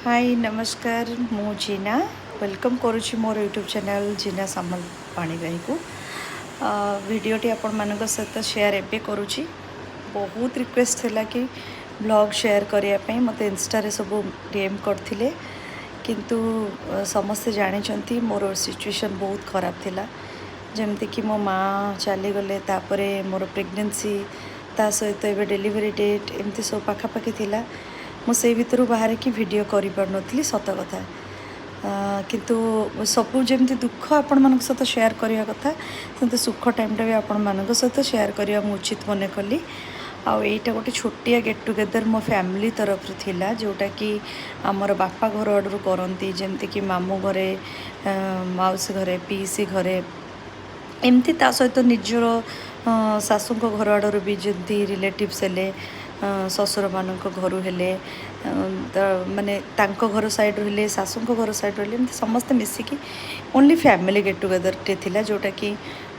High, ନମସ୍କାର। ମୁଁ ଜିନା welcome କରୁଛି ମୋର ୟୁଟ୍ୟୁବ୍ ଚ୍ୟାନେଲ୍ ଜିନା ସାମଲ ପାଣିଗ୍ରାହୀକୁ। ଭିଡ଼ିଓଟି ଆପଣମାନଙ୍କ ସହିତ ସେୟାର ଏବେ କରୁଛି। ବହୁତ ରିକ୍ୱେଷ୍ଟ ଥିଲା କି ବ୍ଲଗ୍ ସେୟାର କରିବା ପାଇଁ। ମୋତେ ଇନଷ୍ଟାରେ ସବୁ ଡିଏମ୍ କରିଥିଲେ। କିନ୍ତୁ ସମସ୍ତେ ଜାଣିଛନ୍ତି, ମୋର ସିଚୁଏସନ୍ ବହୁତ ଖରାପ ଥିଲା। ଯେମିତିକି ମୋ ମା ଚାଲିଗଲେ, ତାପରେ ମୋର ପ୍ରେଗନେନ୍ସି, ତା ସହିତ ଏବେ ଡେଲିଭରି ଡେଟ୍, ଏମିତି ସବୁ ପାଖାପାଖି ଥିଲା। ମୁଁ ସେଇ ଭିତରୁ ବାହାରିକି ଭିଡ଼ିଓ କରିପାରୁନଥିଲି, ସତ କଥା। କିନ୍ତୁ ସବୁ ଯେମିତି ଦୁଃଖ ଆପଣମାନଙ୍କ ସହିତ ସେୟାର କରିବା କଥା, ସେମିତି ସୁଖ ଟାଇମ୍ଟା ବି ଆପଣମାନଙ୍କ ସହିତ ସେୟାର କରିବା ମୁଁ ଉଚିତ ମନେ କଲି। ଆଉ ଏଇଟା ଗୋଟେ ଛୋଟିଆ ଗେଟ୍ ଟୁଗେଦର୍ ମୋ ଫ୍ୟାମିଲି ତରଫରୁ ଥିଲା, ଯେଉଁଟାକି ଆମର ବାପା ଘର ଆଡ଼ରୁ କରନ୍ତି। ଯେମିତିକି ମାମୁଁ ଘରେ, ମାଉସୀ ଘରେ, ପିଇସି ଘରେ, ଏମିତି। ତା ସହିତ ନିଜର ଶାଶୁଙ୍କ ଘର ଆଡ଼ରୁ ବି ଯେମିତି ରିଲେଟିଭ୍ସ ହେଲେ, ଶ୍ୱଶୁରମାନଙ୍କ ଘରୁ ହେଲେ, ତ ମାନେ ତାଙ୍କ ଘର ସାଇଡ଼ରୁ ହେଲେ, ଶାଶୁଙ୍କ ଘର ସାଇଡ଼ରୁ ହେଲେ, ଏମିତି ସମସ୍ତେ ମିଶିକି ଓନ୍ଲି ଫ୍ୟାମିଲି ଗେଟ୍ ଟୁଗେଦର୍ଟେ ଥିଲା। ଯେଉଁଟାକି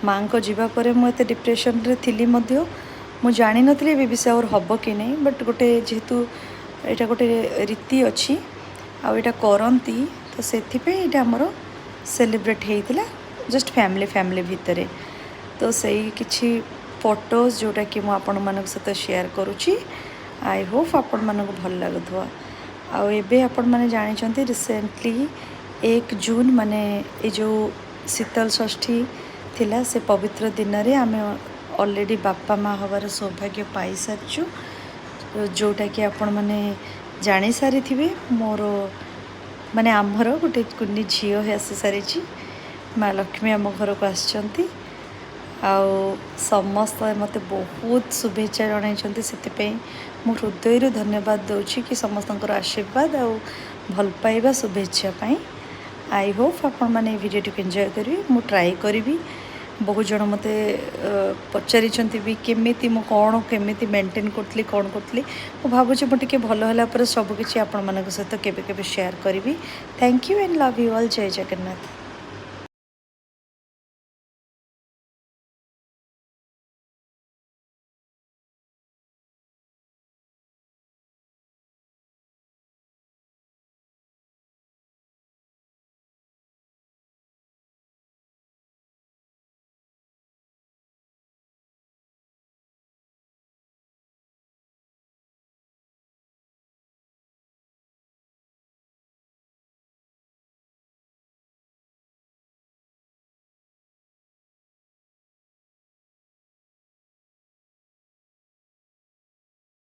ମାଆଙ୍କ ଯିବା ପରେ ମୁଁ ଏତେ ଡିପ୍ରେସନରେ ଥିଲି ମଧ୍ୟ। ମୁଁ ଜାଣିନଥିଲି ବେବି ସାୱାର୍ ହେବ କି ନାହିଁ। ବଟ୍ ଗୋଟେ ଯେହେତୁ ଏଇଟା ଗୋଟେ ରୀତି ଅଛି ଆଉ ଏଇଟା କରନ୍ତି, ତ ସେଥିପାଇଁ ଏଇଟା ଆମର ସେଲିବ୍ରେଟ୍ ହେଇଥିଲା ଜଷ୍ଟ ଫ୍ୟାମିଲି ଫ୍ୟାମିଲି ଭିତରେ। ତ ସେଇ କିଛି ଫଟୋଜ୍, ଯେଉଁଟାକି ମୁଁ ଆପଣମାନଙ୍କ ସହିତ ସେୟାର କରୁଛି। I Hope ଆପଣମାନଙ୍କୁ ଭଲ ଲାଗୁଥିବ। ଆଉ ଏବେ ଆପଣମାନେ ଜାଣିଛନ୍ତି, ରିସେଣ୍ଟଲି 1 ଜୁନ୍, ମାନେ ଏ ଯେଉଁ ଶୀତଳ ଷଷ୍ଠୀ ଥିଲା, ସେ ପବିତ୍ର ଦିନରେ ଆମେ ଅଲରେଡ଼ି ବାପା ମା ହେବାର ସୌଭାଗ୍ୟ ପାଇସାରିଛୁ, ଯେଉଁଟାକି ଆପଣମାନେ ଜାଣିସାରିଥିବେ। ମୋର ମାନେ ଆମର ଗୋଟେ କୁନି ଝିଅ ଆସିସାରିଛି। ମା ଲକ୍ଷ୍ମୀ ଆମ ଘରକୁ ଆସିଛନ୍ତି। ଆଉ ସମସ୍ତେ ମୋତେ ବହୁତ ଶୁଭେଚ୍ଛା ଜଣାଇଛନ୍ତି। ସେଥିପାଇଁ ମୁଁ ହୃଦୟରୁ ଧନ୍ୟବାଦ ଦେଉଛି କି ସମସ୍ତଙ୍କର ଆଶୀର୍ବାଦ ଆଉ ଭଲ ପାଇବା, ଶୁଭେଚ୍ଛା ପାଇଁ। I Hope ଆପଣମାନେ ଏଇ ଭିଡ଼ିଓଟିକୁ ଏନ୍ଜୟ କରିବେ। ମୁଁ ଟ୍ରାଏ କରିବି। ବହୁତ ଜଣ ମୋତେ ପଚାରିଛନ୍ତି ବି, କେମିତି ମୁଁ କ'ଣ କେମିତି ମେଣ୍ଟେନ୍ କରୁଥିଲି, କ'ଣ କରୁଥିଲି। ମୁଁ ଭାବୁଛି, ମୁଁ ଟିକେ ଭଲ ହେଲା ପରେ ସବୁକିଛି ଆପଣମାନଙ୍କ ସହିତ କେବେ କେବେ ସେୟାର କରିବି। Thank you and love you all. Jay Jagannath.